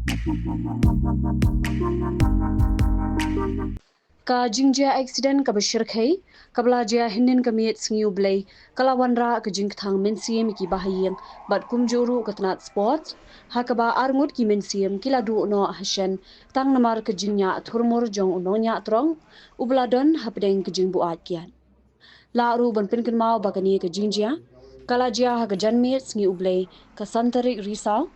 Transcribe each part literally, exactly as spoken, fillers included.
Ka jingjia accident kaba shyrkhei kaba la jia hynnin ka miet sngi U Blei ka la wanrah ka jingkthang mynsiem ïa ki bahaïing bad kumjuh ruh ka tnat sports, ha kaba arngut ki mynsiem ki la duh noh ha shen tang namar ka jingñiah thurmur jong u nongñiah trong uba la don hapdeng ka jingbuaid kiad. Lah ruh ban pynkynmaw ba kane ka jingjia ka la jia ha ka janmiet sngi U Blei ka san tarik Risaw,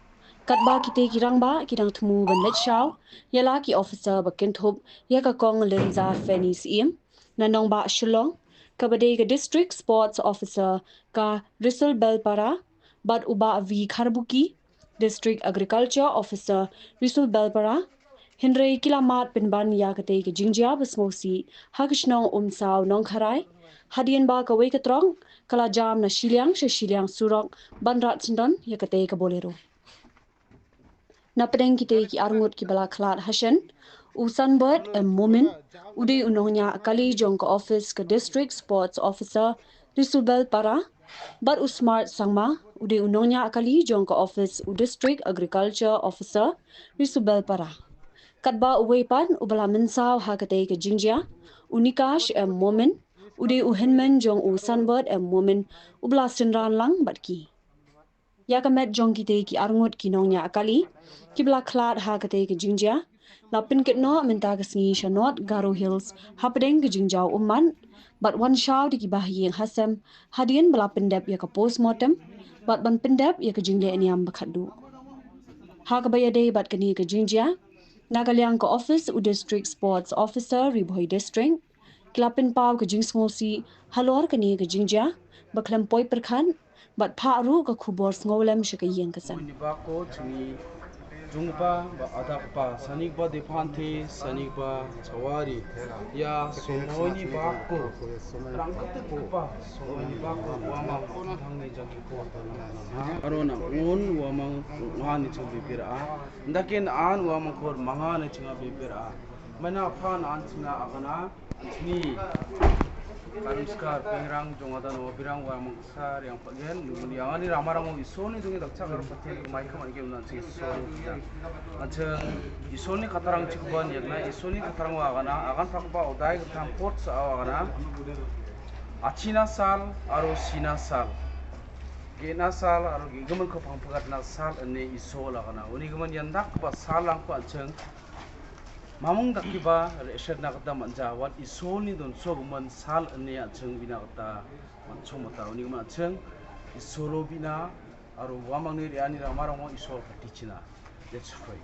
katba kitei ki rangbah ki dang thmu ban leit shaw ïa la ki officer ba kynthup ïa ka Kong Linza Fanny Syiem na nongbah Shillong, kaba dei ka District Sports Officer ka Risulbelpara, bad u Bah V Kharbuki, District Agriculture Officer Risulbelpara. Hynrei ki la mad pynban ïa katei ka jingjia ba sngewsih ha ka shnong Umsaw Nongkharai, hadien ba kawei ka trong ka la jam na shiliang sha shiliang surok ban rat syndon ïa katei ka Bolero. Na pdeng kitei ki arngut kiba la khlad ha shen, u Sunbird M Momin, u dei u nongñiah kali jong ka office ka District Sports Officer Risulbelpara, bad u Smart Sangma, u dei u nongñiah kali jong ka office u District Agriculture Officer Risulbelpara. Katba uwei pat uba la mynsaw ha katei ka jingjia, u Nikash M Momin, u dei u hynmen jong u Sunbird M Momin, uba la synran lang bad ki. Ïa ka met jong kitei ki arngut ki nongñiah kali kiba la khlad ha katei ka jingjia, la pynkit noh mynta ka sngi sha North Garo Hills hapdeng ka jingjaw ummat, bad wan shaw da ki bahaïing ha sem hadien ba la pyndep ïa ka postmortem bad ban pyndep ïa ka jingleh niam ba khatduh. Ha kaba ïadei bad kane ka jingjia, na ka liang ka office u District Sports Officer Ri Bhoi District, ki la pynpaw ka jingsngewsih halor kane ka jingjia ba khlem poi pyrkhat bad phah ruh ka khubor sngewlem sha ka ïing ka sem. Ni ba ko chini jungba ba adak ba sanik ba dephante sanik ba chawari ya somoi ni ba ko rang kete ko ba somoi ni ba ko wa mang thang ni jang ki ko ta na na ha. Aro na un wa mang wa ni chang bibir a. Ndakin an wa mang ko manga ni chang bibir a. Mana phan an china agana ni. Karim skar pengrang jong adan wa birang wa mang Sar yang pagen, ni angani rama rango Isoni dungi dakcha kar paten mai kama ke unan si Isoni. Acheng Isoni katarang chikban yagna Isoni katarang wa agana agan pakba odai katam pot sa wa agana. Achina sal aro sina sal. Gena sal aro gigaman ko pangpagat na sal ane Isol agana. Uni gaman yandak ba sal lang ko acheng. Mamung dakiba reshet na kata manja wat Isoni don so gaman sal ane acheng bina kata. Manchong mata uni man cheng Isolo bina aro wamang ni riani rama rama Isol kati China. Let's pray.